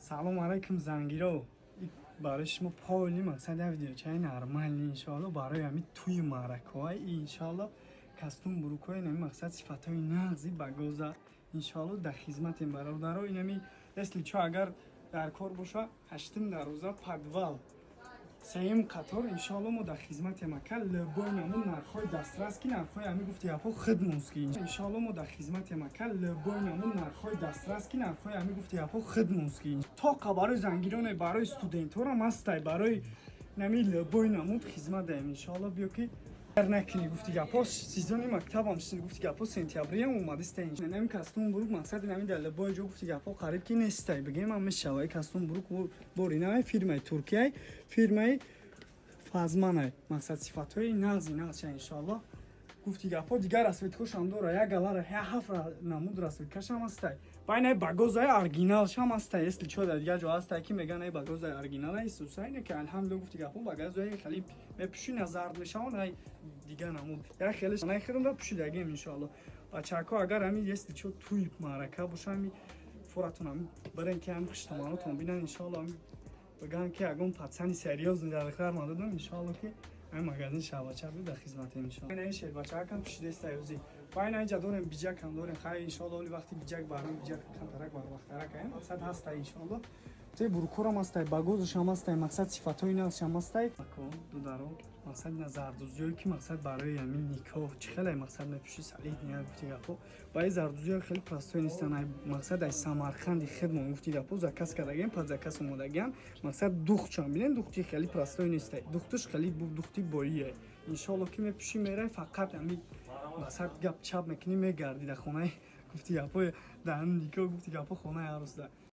Салом алайкум, зангиро. Барои шумо поли мақсад як видеочаи нормальный, иншоалло, барои ҳами туи маъракаҳои, иншоалло, костюм брюкҳои нами, мақсад, сифатҳои нағзи багоза, иншоалло, дар хизматем, бародаро. Инами, если чо, агар дар кор боша, ҳаштум дарвоза, подвал, сеюм қатор, иншоалло, мо дар хизматем, ака. Любой намуд, нархҳои дастрас, ки нархҳои ҳами, гуфти гапҳо, хидмонски. Иншоалло, мо дар хизматем, ака. Любой намуд, нархҳои дастрас, ки нархҳои ҳами, гуфти гапҳо, хидмонски. Тоқа барои зангироне, барои студентҳорам ҳастай, барои нами любой намуд хизмат даем, иншоалло. Биё ки накунӣ, гуфти гапҳо, сезони мактабам, гуфти гапҳо, сентябриам омадиста. Нами костюм брюк, мақсади нами дар любой ҷо, гуфти гапҳо, қариб ки нестай, бигем ам мешава. Костюм брюк бори навай, фирмаи Туркияй, фирмаи Фазманай, мақсад, сифатҳои нағзи нағзша, иншоалло. Гуфти гапҳо, дигар расцветкошам дора, як галара ҳафт намуд расцветкашам ҳастай. Байнаи багозаи оригиналшам ҳастай. Если чо, дар дигар ҷо ҳастай, ки меган ай багозаи оригинала исусайне, ки алҳамдулилла, гуфти гапҳо, багозаи хеле мепӯши, на зард мешаванд, ай дигар намуд як хеле най хеле пӯшидагем, иншоалло. Бачаҳако, агар ҳами, если чо, туи маърака боша, ҳами форатон ҳами барен, ки ҳами хуштоманотон бинан, иншоалло, ҳами биган, ки ягон пацани серьёзный дар хар ма додам. Иншоалло, ки ҳами магазин Шаҳбача бу дар хизматем, иншоалло. Ин шербачаакам пӯшидаста ёзи. Байна инҷа дорем, биҷакам дорем. Хай, иншоалло, оли вақти биҷак барам, биҷак камтарак барвақтарак аем, мақсад ҳаста, иншоалло. Те брюкорам ҳастай, багозашам ҳастай, мақсад, сифатҳои нағзшам ҳастай. Дударо, мақсад, ина зардузиёе, ки мақсад, барои ҳамин никоҳ чӣ хеле, мақсад, мепӯши, солидный, гуфти гапҳо. Ба ин зардузиё хеле простой нестан. Ай, мақсад, ай Самарқанди хидмон, гуфти гапҳо, заказ кардагиам, под заказ омодагиам. Мақсад, духчам бинен, духти хеле простой нестай, духтуш хеле духти боие. Иншоалло, ки мепӯшӣ, мерай, фақат ҳами, мақсад, гап чап мекунӣ, мегарди дар хонаи, гуфти гапҳо, дар ҳамин никоҳ, гуфти гапҳо, хонаи арӯсда.